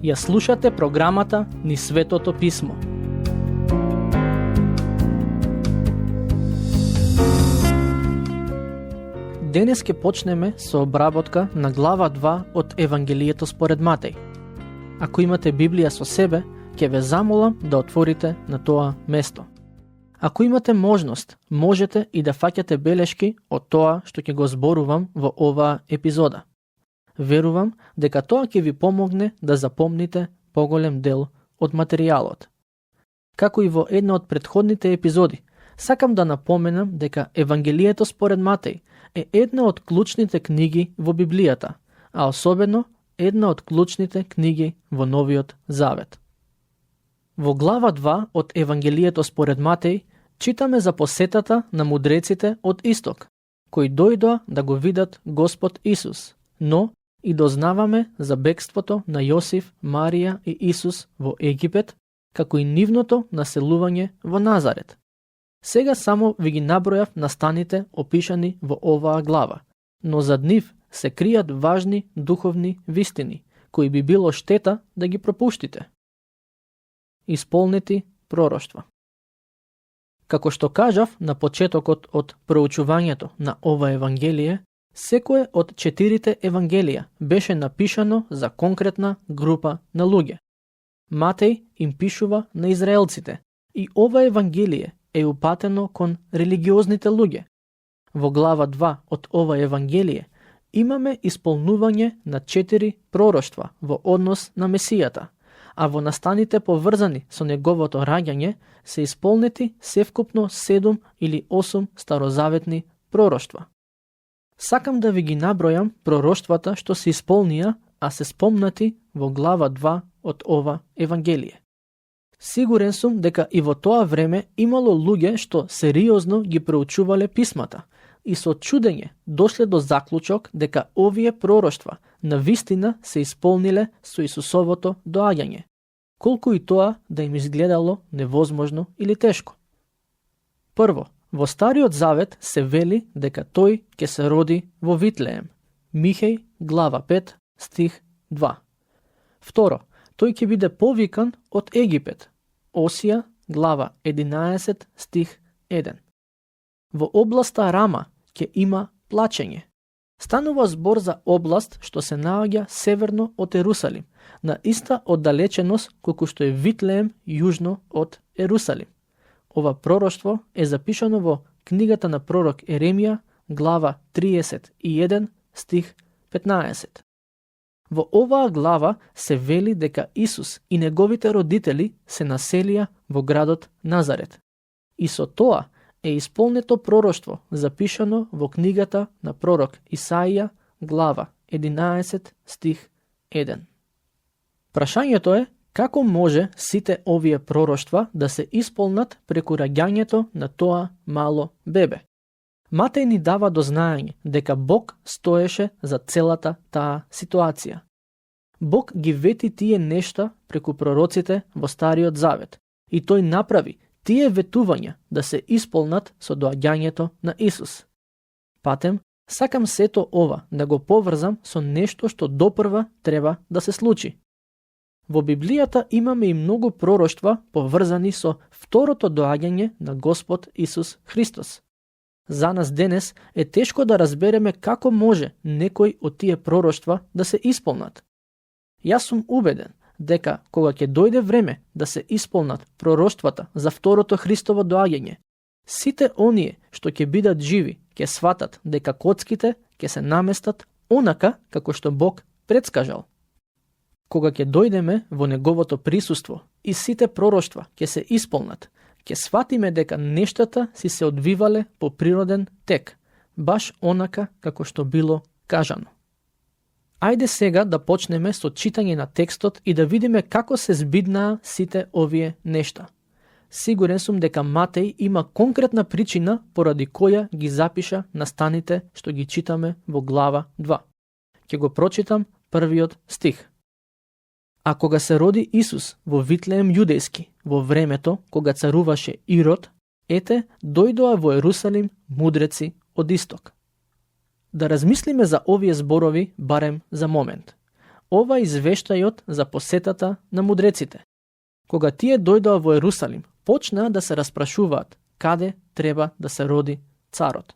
Ја слушате програмата Низ Светото Писмо. Денес ќе почнеме со обработка на глава 2 од Евангелието според Матеј. Ако имате Библија со себе, ќе ве замолам да отворите на тоа место. Ако имате можност, можете и да фаќате белешки од тоа што ќе го зборувам во оваа епизода. Верувам дека тоа ќе ви помогне да запомните поголем дел од материјалот. Како и во една од претходните епизоди, сакам да напоменам дека Евангелието според Матеј е една од клучните книги во Библијата, а особено една од клучните книги во Новиот Завет. Во глава 2 од Евангелието според Матеј читаме за посетата на мудреците од Исток, кои дојдоа да го видат Господ Исус, но и дознаваме за бегството на Јосиф, Марија и Исус во Египет, како и нивното населување во Назарет. Сега само ви ги набројав настаните опишани во оваа глава, но зад нив се кријат важни духовни вистини, кои би било штета да ги пропуштите. Исполнети пророштва. Како што кажав на почетокот од проучувањето на ова Евангелие, секое од 4 Евангелија беше напишано за конкретна група на луѓе. Матеј им пишува на израелците и ова Евангелие е упатено кон религиозните луѓе. Во глава 2 од ова Евангелие имаме исполнување на 4 пророштва во однос на Месијата, а во настаните поврзани со неговото раѓање се исполнети севкупно 7 или 8 старозаветни пророштва. Сакам да ви ги набројам пророштвата што се исполнија, а се спомнати во глава 2 од ова Евангелие. Сигурен сум дека и во тоа време имало луѓе што сериозно ги проучувале писмата и со чудење дошле до заклучок дека овие пророштва навистина се исполниле со Исусовото доаѓање, колку и тоа да им изгледало невозможно или тешко. Прво, во Стариот Завет се вели дека тој ќе се роди во Витлеем. Михеј, глава 5, стих 2. Второ, тој ќе биде повикан од Египет. Осија, глава 11, стих 1. Во областа Рама ќе има плачење. Станува збор за област што се наоѓа северно од Ерусалим, на иста оддалеченост колку што е Витлеем јужно од Ерусалим. Ова пророштво е запишано во книгата на пророк Еремија, глава 31, стих 15. Во оваа глава се вели дека Исус и неговите родители се населија во градот Назарет. И со тоа е исполнето пророштво запишано во книгата на пророк Исаија, глава 11, стих 1. Прашањето е како може сите овие пророштва да се исполнат преку раѓањето на тоа мало бебе. Матеј ни дава до знаење дека Бог стоеше за целата таа ситуација. Бог ги вети тие нешта преку пророците во Стариот Завет и тој направи тие ветувања да се исполнат со доаѓањето на Исус. Патем, сакам сето ова да го поврзам со нешто што допрва треба да се случи. Во Библијата имаме и многу пророштва поврзани со второто доаѓање на Господ Исус Христос. За нас денес е тешко да разбереме како може некој од тие пророштва да се исполнат. Јас сум убеден дека кога ќе дојде време да се исполнат пророштвата за второто Христово доаѓање, сите оние што ќе бидат живи ќе сватат дека коцките ќе се наместат онака како што Бог предскажал. Кога ќе дојдеме во неговото присуство и сите пророштва ќе се исполнат, ќе сватиме дека нештата си се одвивале по природен тек, баш онака како што било кажано. Ајде сега да почнеме со читање на текстот и да видиме како се збиднаа сите овие нешта. Сигурен сум дека Матеј има конкретна причина поради која ги запиша настаните што ги читаме во глава 2. Ќе го прочитам првиот стих. А кога се роди Исус во Витлеем јудејски, во времето кога царуваше Ирод, ете, дојдоа во Ерусалим мудреци од Исток. Да размислиме за овие зборови барем за момент. ова извештајот за посетата на мудреците. Кога тие дојдоа во Ерусалим, почнаа да се распрашуваат каде треба да се роди царот.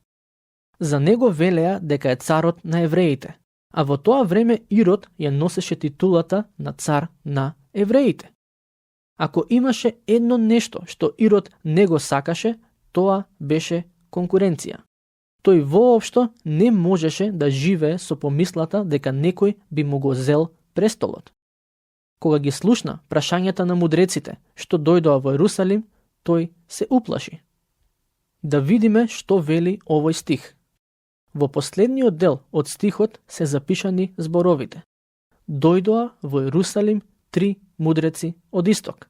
За него велеа дека е царот на евреите, а во тоа време Ирод ја носеше титулата на цар на евреите. Ако имаше едно нешто што Ирод не го сакаше, тоа беше конкуренција. Тој воопшто не можеше да живее со помислата дека некој би му го зел престолот. Кога ги слушна прашањата на мудреците што дојдоа во Ерусалим, тој се уплаши. Да видиме што вели овој стих. Во последниот дел од стихот се запишани зборовите. Дојдоа во Ерусалим 3 мудреци од исток.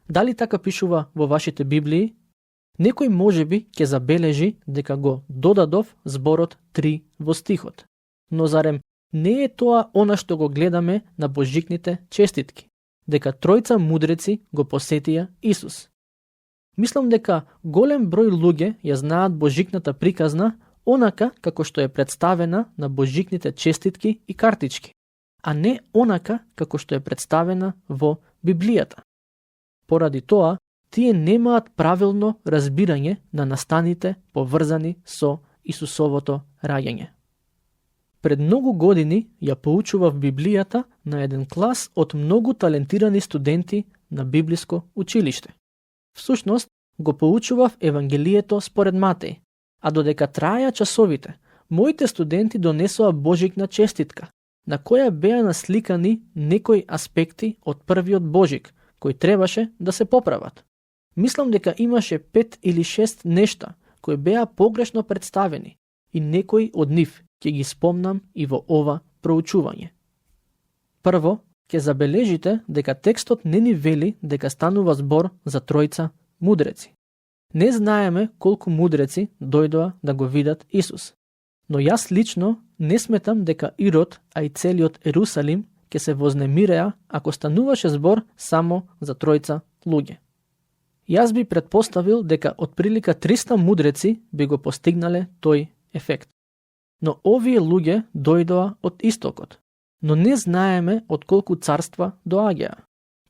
Дали така пишува во вашите Библии? Некој можеби ќе забележи дека го додадов зборот 3 во стихот. Но зарем не е тоа она што го гледаме на божикните честитки, дека тројца мудреци го посетија Исус? Мислам дека голем број луѓе ја знаат божикната приказна онака како што е представена на божикните честитки и картички, а не онака како што е представена во Библијата. Поради тоа, тие немаат правилно разбирање на настаните поврзани со Исусовото раѓање. Пред многу години ја поучував Библијата на еден клас од многу талентирани студенти на библиско училиште. Всушност, го поучував Евангелието според Матеј, а додека траја часовите, моите студенти донесоа божикна честитка, на која беа насликани некои аспекти од првиот божик, кои требаше да се поправат. Мислам дека имаше 5 или 6 нешта кои беа погрешно представени и некои од нив ќе ги спомнам и во ова проучување. Прво, ќе забележите дека текстот не ни вели дека станува збор за тројца мудреци. Не знаеме колку мудреци дојдоа да го видат Исус, но јас лично не сметам дека Ирод, а и целиот Ерусалим ќе се вознемиреа ако стануваше збор само за тројца луѓе. Јас би предпоставил дека отприлика 300 мудреци би го постигнале тој ефект. Но овие луѓе дојдоа од истокот, но не знаеме од колку царства доаѓаа.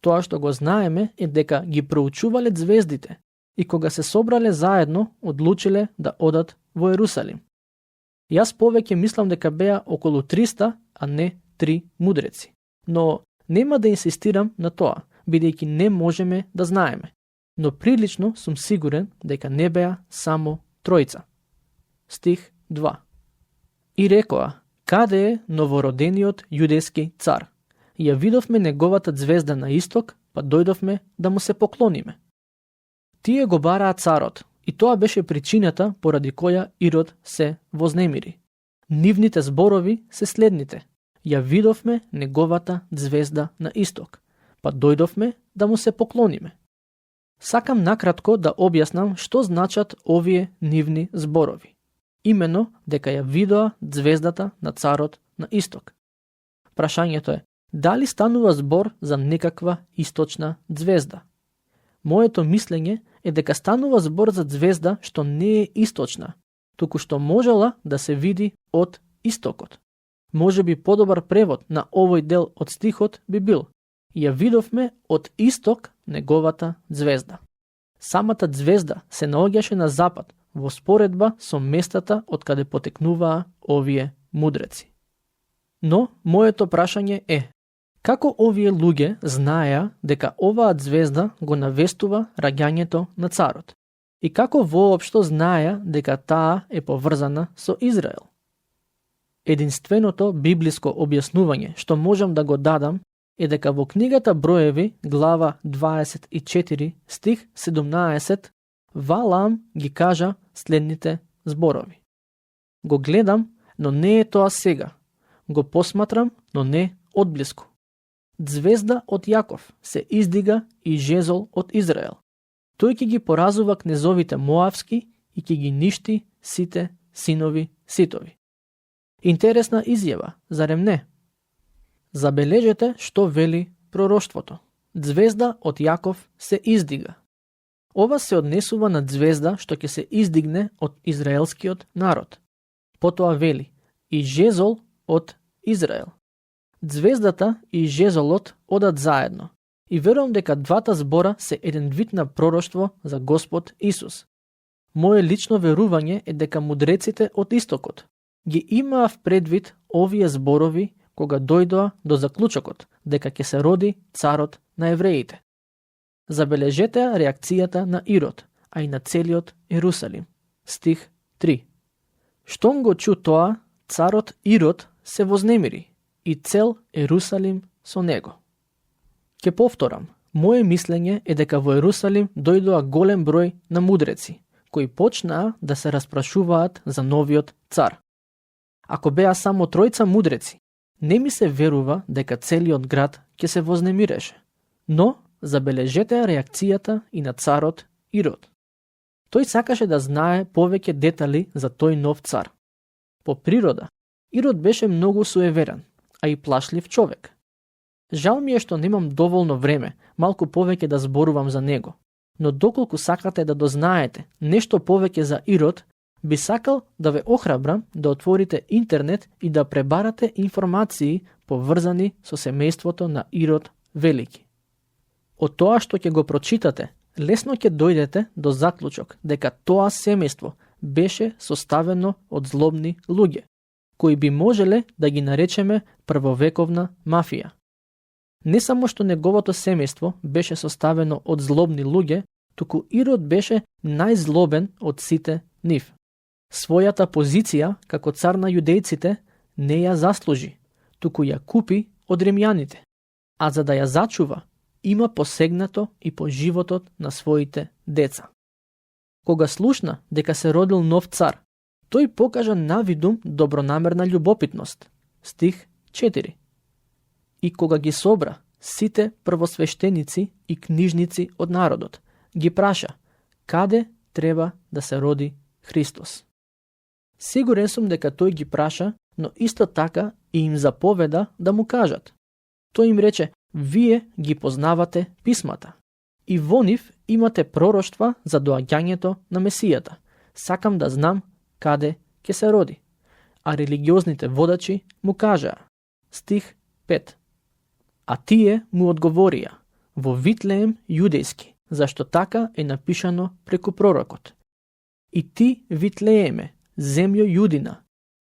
Тоа што го знаеме е дека ги проучувале звездите и кога се собрале заедно, одлучиле да одат во Ерусалим. Јас повеќе мислам дека беа околу 300, а не 3 мудреци. Но нема да инсистирам на тоа, бидејќи не можеме да знаеме. Но прилично сум сигурен дека не беа само тројца. Стих 2. И рекоа, каде е новородениот јудејски цар? Ја видовме неговата звезда на исток, па дојдовме да му се поклониме. Тие го бараа царот, и тоа беше причината поради која Ирод се вознемири. Нивните зборови се следните. Ја видовме неговата звезда на исток, па дојдовме да му се поклониме. Сакам накратко да објаснам што значат овие нивни зборови. Имено дека ја видоа звездата на царот на исток. Прашањето е, дали станува збор за некаква источна звезда? Моето мислење е дека станува збор за звезда што не е источна, туку што можела да се види од истокот. Може би подобар превод на овој дел од стихот би бил: ја видовме од исток неговата звезда. Самата звезда се наоѓаше на запад, во споредба со местата од каде потекнуваа овие мудреци. Но моето прашање е, како овие луѓе знаеа дека оваа звезда го навестува раѓањето на царот? И како воопшто знаеа дека таа е поврзана со Израел? Единственото библиско објаснување што можам да го дадам е дека во книгата Броеви, глава 24, стих 17, Валаам ги кажа следните зборови. Го гледам, но не е тоа сега. Го посматрам, но не одблиску. Звезда од Јаков се издига и жезол од Израел. Тој ќе ги поразува кнезовите моавски и ќе ги ништи сите синови ситови. Интересна изјава, зарем не? Забележете што вели пророштвото. Звезда од Јаков се издига. Ова се однесува на звезда што ќе се издигне од израелскиот народ. Потоа вели и жезол од Израел. Звездата и жезолот одат заедно. И верувам дека двата збора се еден вид на пророштво за Господ Исус. Мое лично верување е дека мудреците од истокот ги имаа в предвид овие зборови кога дојдоа до заклучокот дека ќе се роди царот на евреите. Забележете реакцијата на Ирод, а и на целиот Ерусалим. Стих 3. Штом го чу тоа, царот Ирод се вознемири и цел Ерусалим со него. Ке повторам, моje мислење е дека во Ерусалим дојдоа голем број на мудреци, кои почнаа да се распрашуваат за новиот цар. Ако беа само тројца мудреци, не ми се верува дека целиот град ќе се вознемиреше. Но забележете реакцијата и на царот Ирод. Тој сакаше да знае повеќе детали за тој нов цар. По природа, Ирод беше многу суеверен, а и плашлив човек. Жал ми е што немам доволно време, малку повеќе да зборувам за него. Но доколку сакате да дознаете нешто повеќе за Ирод, би сакал да ве охрабрам да отворите интернет и да пребарате информации поврзани со семејството на Ирод Велики. Од тоа што ќе го прочитате, лесно ќе дојдете до заклучок дека тоа семејство беше составено од злобни луѓе, кои би можеле да ги наречеме првовековна мафија. Не само што неговото семејство беше составено од злобни луѓе, туку Ирод беше најзлобен од сите нив. Својата позиција како цар на јудејците не ја заслужи, туку ја купи од римјаните, а за да ја зачува, има посегнато и по животот на своите деца. Кога слушна дека се родил нов цар, тој покажа навидум добронамерна љубопитност. Стих 4. И кога ги собра сите првосвештеници и книжници од народот, ги праша каде треба да се роди Христос. Сигурен сум дека тој ги праша, но исто така и им заповеда да му кажат. Тој им рече, вие ги познавате писмата и во нив имате пророштва за доаѓањето на Месијата. Сакам да знам каде ќе се роди. А религиозните водачи му кажаа. Стих 5. А тие му одговорија, во Витлеем јудејски, зашто така е напишано преку пророкот. И ти, Витлееме, земјо јудина,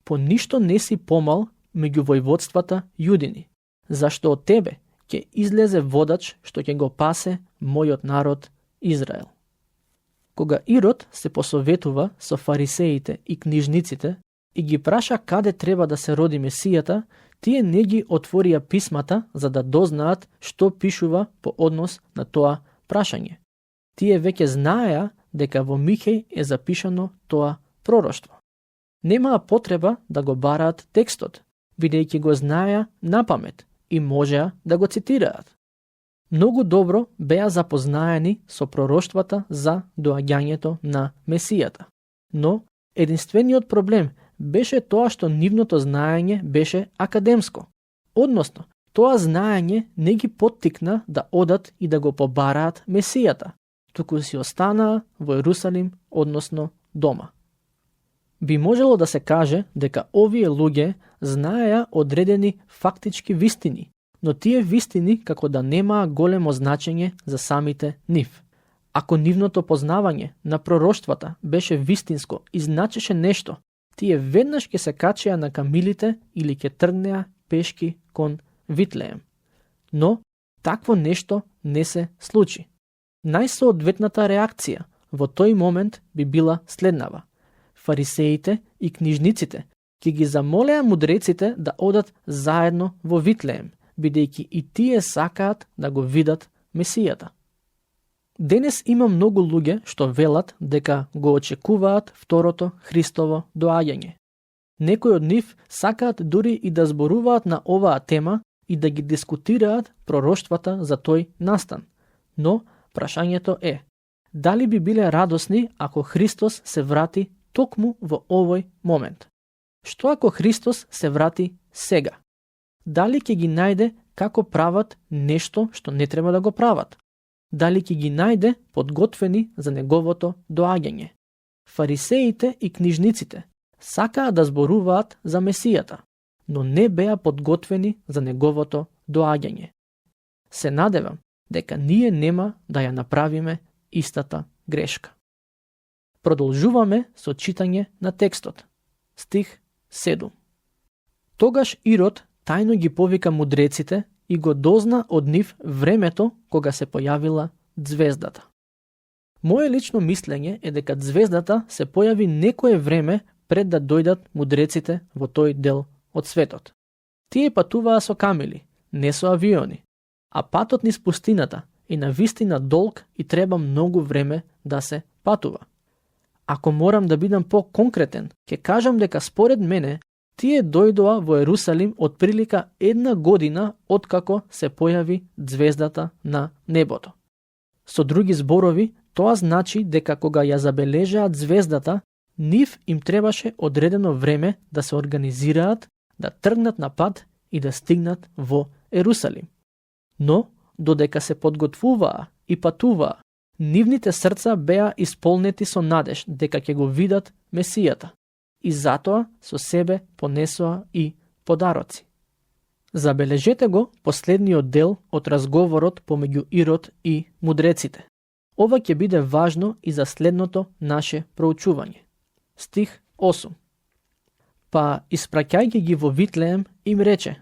по ништо не си помал меѓу војводствата јудини, зашто од тебе ќе излезе водач што ќе го пасе мојот народ Израел. Кога Ирод се посоветува со фарисеите и книжниците и ги праша каде треба да се роди Месијата, тие не ги отворија писмата за да дознаат што пишува по однос на тоа прашање. Тие веќе знаеа дека во Михеј е запишано тоа пророштво. Немаа потреба да го бараат текстот, бидејќи го знаеа напамет и можеа да го цитираат. Многу добро беа запознаени со пророштвата за доаѓањето на Месијата. Но единствениот проблем беше тоа што нивното знаење беше академско. Односно, тоа знаење не ги поттикна да одат и да го побараат Месијата, туку си останаа во Ерусалим, односно дома. Би можело да се каже дека овие луѓе знаеа одредени фактички вистини, но тие вистини како да немаа големо значење за самите нив. Ако нивното познавање на пророштвата беше вистинско и значеше нешто, тие веднаш ќе се качеа на камилите или ќе тргнеа пешки кон Витлеем. Но такво нешто не се случи. Најсоодветната реакција во тој момент би била следнава. Фарисеите и книжниците ќе ги замолеа мудреците да одат заедно во Витлеем, бидејќи и тие сакаат да го видат Месијата. Денес има многу луѓе што велат дека го очекуваат второто Христово доаѓање. Некои од нив сакаат дури и да зборуваат на оваа тема и да ги дискутираат пророштвата за тој настан. Но прашањето е, дали би биле радосни ако Христос се врати токму во овој момент? Што ако Христос се врати сега? Дали ќе ги најде како прават нешто што не треба да го прават? Дали ќе ги најде подготвени за неговото доаѓање? Фарисеите и книжниците сакаа да зборуваат за Месијата, но не беа подготвени за неговото доаѓање. Се надевам дека ние нема да ја направиме истата грешка. Продолжуваме со читање на текстот. Стих 7. Тогаш Ирод тајно ги повика мудреците и го дозна од нив времето кога се појавила ѕвездата. Моje лично мислење е дека ѕвездата се појави некое време пред да дојдат мудреците во тој дел од светот. Тие патуваа со камили, не со авиони, а патот низ пустината и на вистина долг и треба многу време да се патува. Ако морам да бидам по-конкретен, ќе кажам дека според мене тие дојдоа во Ерусалим од прилика 1 година откако се појави ѕвездата на небото. Со други зборови, тоа значи дека кога ја забележаат ѕвездата, нив им требаше одредено време да се организираат, да тргнат на пат и да стигнат во Ерусалим. Но, додека се подготвуваа и патуваа, нивните срца беа исполнети со надеж дека ќе го видат Месијата и затоа со себе понесоа и подароци. Забележете го последниот дел од разговорот помеѓу Ирод и мудреците. Ова ќе биде важно и за следното наше проучување. Стих 8. Па, испраќајќи ги во Витлеем, им рече: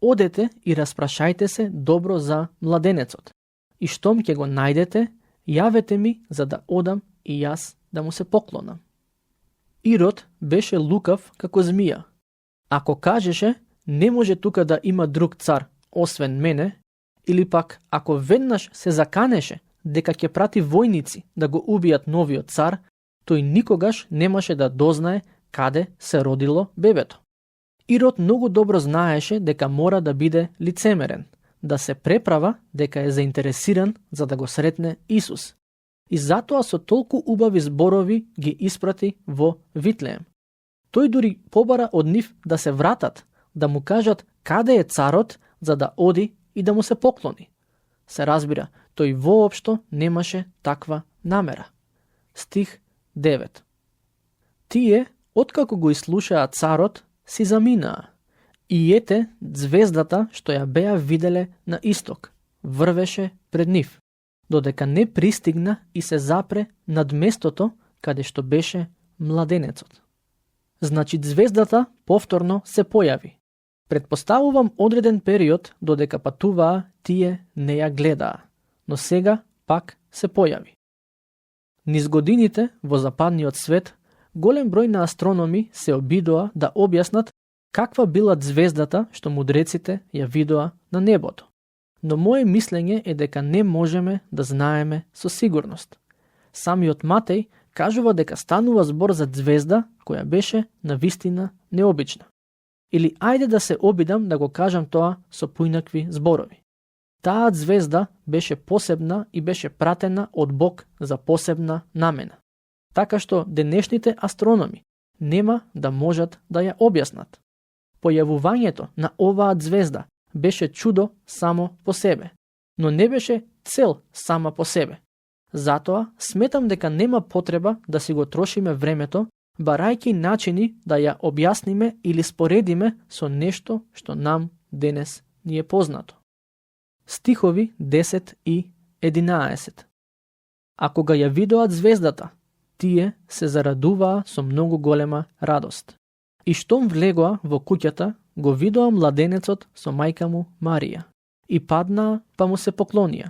одете и распрашајте се добро за младенецот, и штом ќе го најдете, јавете ми за да одам и јас да му се поклонам. Ирод беше лукав како змија. Ако кажеше, не може тука да има друг цар, освен мене, или пак ако веднаш се заканеше дека ќе прати војници да го убијат новиот цар, тој никогаш немаше да дознае каде се родило бебето. Ирод многу добро знаеше дека мора да биде лицемерен, да се преправа дека е заинтересиран за да го сретне Исус. И затоа со толку убави зборови ги испрати во Витлеем. Тој дури побара од нив да се вратат, да му кажат каде е царот, за да оди и да му се поклони. Се разбира, тој воопшто немаше таква намера. Стих 9. Тие, откако го ислушаа царот, си заминаа. И ете, ѕвездата што ја беа виделе на исток, врвеше пред нив, додека не пристигна и се запре над местото каде што беше младенецот. Значи ѕвездата повторно се појави. Предпоставувам одреден период додека патуваа, тие не ја гледаа, но сега пак се појави. Низ годините во западниот свет, голем број на астрономи се обидоа да објаснат каква била ѕвездата што мудреците ја видоа на небото. Но моje мислење е дека не можеме да знаеме со сигурност. Самиот Матеј кажува дека станува збор за ѕвезда која беше на вистина необична. Или ајде да се обидам да го кажам тоа со поинакви зборови. Таа ѕвезда беше посебна и беше пратена од Бог за посебна намена. Така што денешните астрономи нема да можат да ја објаснат. Појавувањето на оваа ѕвезда беше чудо само по себе, но не беше цел сама по себе. Затоа сметам дека нема потреба да си го трошиме времето, барајќи начини да ја објасниме или споредиме со нешто што нам денес ни е познато. Стихови 10 и 11. А кога ја видоа ѕвездата, тие се зарадуваа со многу голема радост. И штом влегоа во куќата, го видоа младенецот со мајка му Марија. И паднаа, па му се поклонија.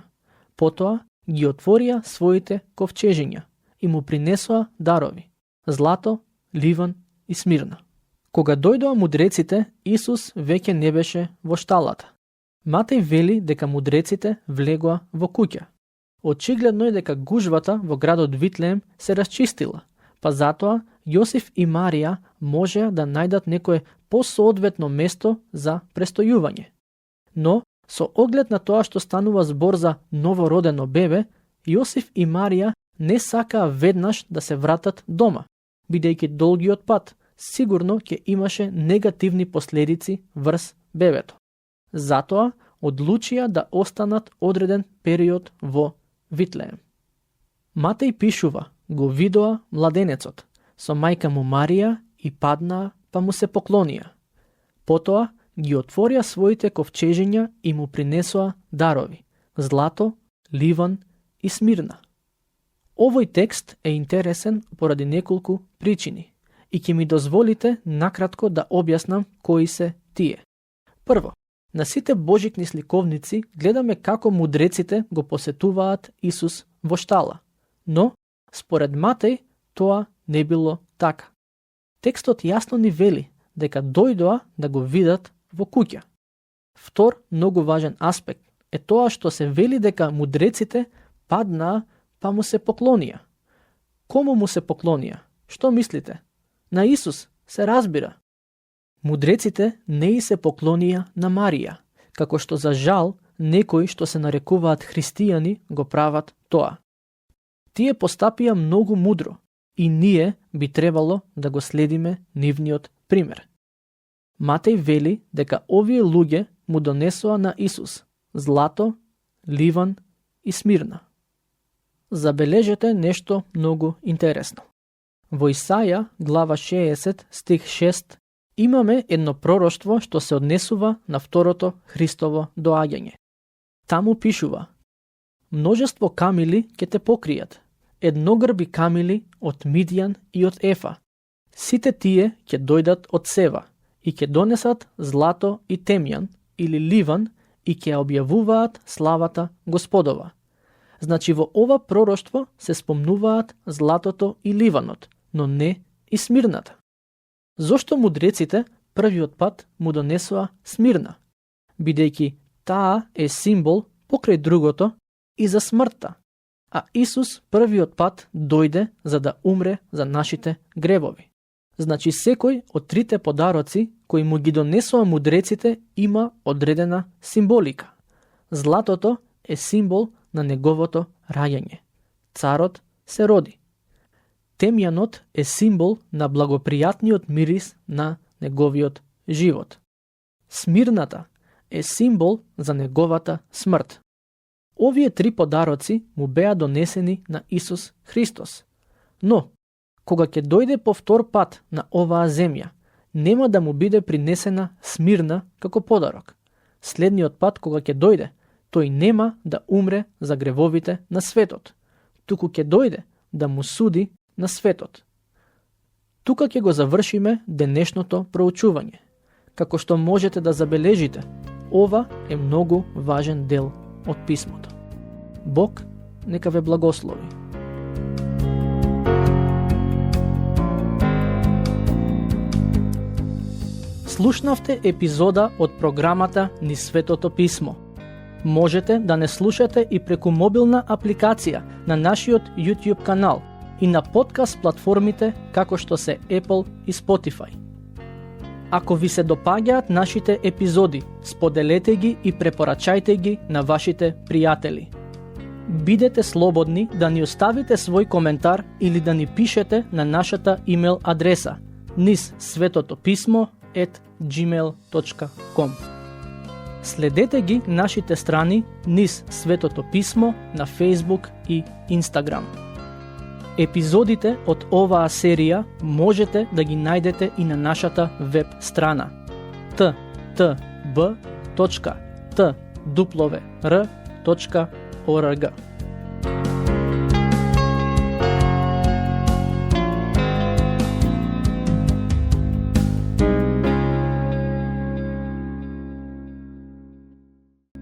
Потоа ги отворија своите ковчежиња и му принесоа дарови: злато, ливан и смирна. Кога дојдоа мудреците, Исус веќе не беше во шталата. Матеј вели дека мудреците влегоа во куќа. Очигледно е дека гужвата во градот Витлеем се расчистила, па затоа Јосиф и Марија можеа да најдат некое посоодветно место за престојување. Но, со оглед на тоа што станува збор за новородено бебе, Јосиф и Марија не сакаа веднаш да се вратат дома, бидејќи долгиот пат сигурно ќе имаше негативни последици врз бебето. Затоа одлучија да останат одреден период во Витлеем. Матеј пишува: го видоа младенецот со мајка му Марија и паднаа, па му се поклонија. Потоа ги отворија своите ковчежиња и му принесоа дарови – злато, ливан и смирна. Овој текст е интересен поради неколку причини и ќе ми дозволите накратко да објаснам кои се тие. Прво, на сите божикни сликовници гледаме како мудреците го посетуваат Исус во штала, но според Матеј тоа не било така. Текстот јасно ни вели дека дојдоа да го видат во куќа. Втор многу важен аспект е тоа што се вели дека мудреците паднаа па му се поклонија. Кому му се поклонија? Што мислите? На Исус, се разбира. Мудреците не и се поклонија на Марија, како што за жал некои што се нарекуваат христијани го прават тоа. Тие постапија многу мудро и ние би требало да го следиме нивниот пример. Матеј вели дека овие луѓе му донесоа на Исус злато, ливан и смирна. Забележете нешто многу интересно. Во Исаја, глава 60, стих 6, имаме едно пророштво што се однесува на второто Христово доаѓање. Таму пишува: множество камили ќе те покријат, едногрби камили од Мидјан и од Ефа. Сите тие ќе дојдат од Сева и ќе донесат злато и темјан или ливан и ќе објавуваат славата Господова. Значи во ова пророштво се спомнуваат златото и ливанот, но не и смирната. Зошто мудреците првиот пат му донесоа смирна? Бидејќи таа е символ покрај другото и за смртта, а Исус првиот пат дојде за да умре за нашите гревови. Значи секој од трите подароци кои му ги донесоа мудреците има одредена символика. Златото е символ на неговото раѓање. Царот се роди. Темјанот е символ на благопријатниот мирис на неговиот живот. Смирната е символ за неговата смрт. Овие три подароци му беа донесени на Исус Христос. Но, кога ќе дојде повтор пат на оваа земја, нема да му биде принесена смирна како подарок. Следниот пат кога ќе дојде, тој нема да умре за гревовите на светот, туку ќе дојде да му суди на светот. Тука ќе го завршиме денешното проучување. Како што можете да забележите, ова е многу важен дел од писмото. Бог нека ве благослови. Слушнавте епизода од програмата Низ Светото Писмо. Можете да не слушате и преку мобилна апликација на нашиот YouTube канал и на подкаст платформите како што се Apple и Spotify. Ако ви се допаѓаат нашите епизоди, споделете ги и препорачајте ги на вашите пријатели. Бидете слободни да ни оставите свој коментар или да ни пишете на нашата имейл адреса nizsvetotopисmo@gmail.com. Следете ги нашите страни Низ Светото Писмо на Facebook и Instagram. Епизодите од оваа серија можете да ги најдете и на нашата веб страна ttb.twr.org.